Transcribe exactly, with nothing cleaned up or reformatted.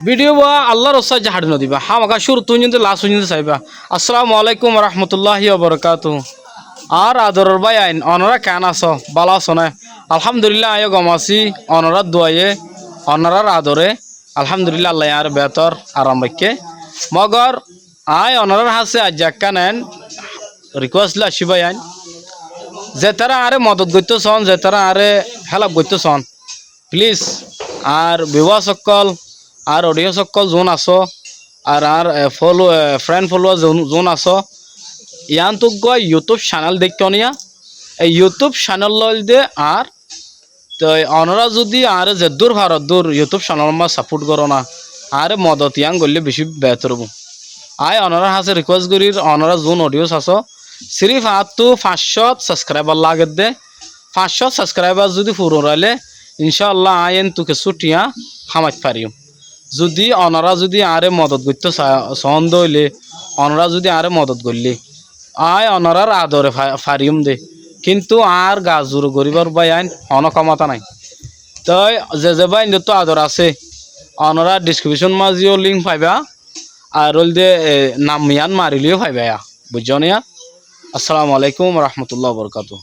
Bidiyó bá Allar ussá zahari nodibá, hámaka cúruttu uñíndi las uñíndi saibá. Assalamu alaikum warahmatulláhi wabarakátuhu. Añár adoror báiyain, onorá keén asó? Bála asó né? Alhámdulílla, aññí yó gom así. Onorár duaye, onorár adore, alhámdulílla, Allaye añáre beétor aram raikké. Mogor aññí onorár hañsé aijja ekkán en rikuwes loi aiccí báiyain, zetará añáre modot goittó soón, zetará añáre hélaf goittó soón, plis, añár biyuwas ókkol, añár odiyens ókkol zuún asó, ar añár, e, folo-, e, fren foluwar zuún, zuún asó, yiántu uggúa yutub canel deikkó niya, e yutub canel óilde añár. Toi onorá zudi añáre zeddúr faroddúr yutub canel ot sapót goró na, añáre modot yián goillé bicí beétor óibo. Aññí onorár hañsé rikuwes gorír, onorá zuún odiyens asó, sirif añáttu fañs cót sabskraibar lagedde. Fañs cót sabskraibar zudi furon railé, incálla aññí entú kessú thiañ hámait fariyum. Zudi onorá zudi añáre modot goittó sa-, soónde óile, onorá zudi añáre modot goillé, aññí onorár adore fa-, fariyum dé. Kintu añár gaa zuru goríbar báiyain honó kómota nái. Toi ze ze báiyaindóttu ador asé, onorá dhiskribicon mazé yó link faibá, ar óilde, e, nam yián marilé yó faibá ya. Buijjó niya? Assalamu alaikum warahmatulláhi wabarakátuhu.